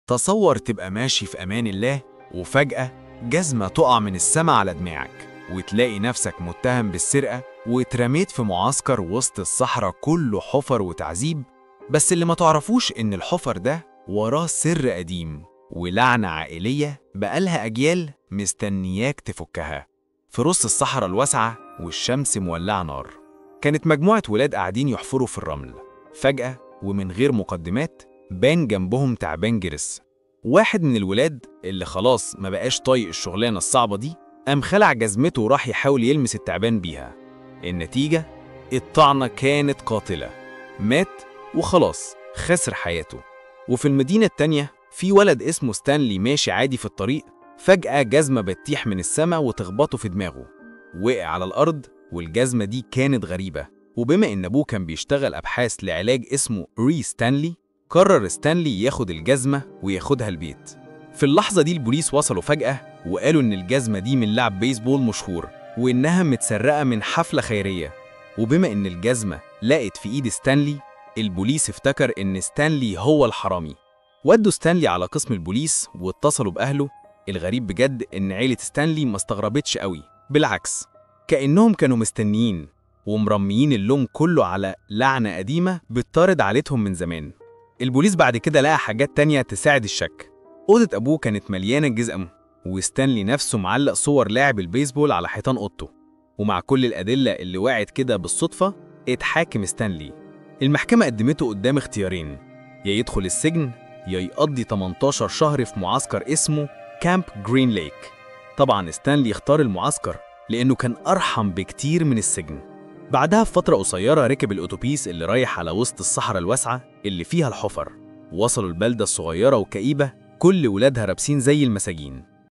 تصور تبقى ماشي في أمان الله وفجأة جزمة تقع من السما على دماغك وتلاقي نفسك متهم بالسرقة واترميت في معسكر وسط الصحراء كله حفر وتعذيب. بس اللي ما تعرفوش إن الحفر ده وراه سر قديم ولعنة عائلية بقالها أجيال مستنياك تفكها. في رص الصحراء الواسعة والشمس مولعة نار، كانت مجموعة ولاد قاعدين يحفروا في الرمل. فجأة ومن غير مقدمات بان جنبهم تعبان جرس. واحد من الولاد اللي خلاص ما بقاش طايق الشغلانة الصعبة دي قام خلع جزمته وراح يحاول يلمس التعبان بيها. النتيجة الطعنة كانت قاتلة، مات وخلاص خسر حياته. وفي المدينة التانية في ولد اسمه ستانلي ماشي عادي في الطريق، فجأة جزمة بتطيح من السما وتخبطه في دماغه، وقع على الأرض. والجزمة دي كانت غريبة، وبما إن أبوه كان بيشتغل أبحاث لعلاج اسمه ري ستانلي، قرر ستانلي ياخد الجزمة وياخدها البيت. في اللحظة دي البوليس وصلوا فجأة وقالوا إن الجزمة دي من لاعب بيسبول مشهور وإنها متسرقة من حفلة خيرية. وبما إن الجزمة لقت في إيد ستانلي، البوليس افتكر إن ستانلي هو الحرامي. ودوا ستانلي على قسم البوليس واتصلوا بأهله. الغريب بجد إن عيلة ستانلي ما استغربتش قوي، بالعكس كأنهم كانوا مستنيين ومرميين اللوم كله على لعنة قديمة بتطارد عائلتهم من زمان. البوليس بعد كده لقى حاجات تانية تساعد الشك. أوضة أبوه كانت مليانة جزم، وستانلي نفسه معلق صور لاعب البيسبول على حيطان أوضته. ومع كل الأدلة اللي وقعت كده بالصدفة اتحاكم ستانلي. المحكمة قدمته قدام اختيارين، يا يدخل السجن يا يقضي 18 شهر في معسكر اسمه Camp Green Lake. طبعا ستانلي اختار المعسكر لأنه كان أرحم بكتير من السجن. بعدها بفترة قصيرة ركب الأتوبيس اللي رايح على وسط الصحراء الواسعة اللي فيها الحفر. وصلوا البلدة الصغيرة وكئيبة، كل ولادها رابسين زي المساجين.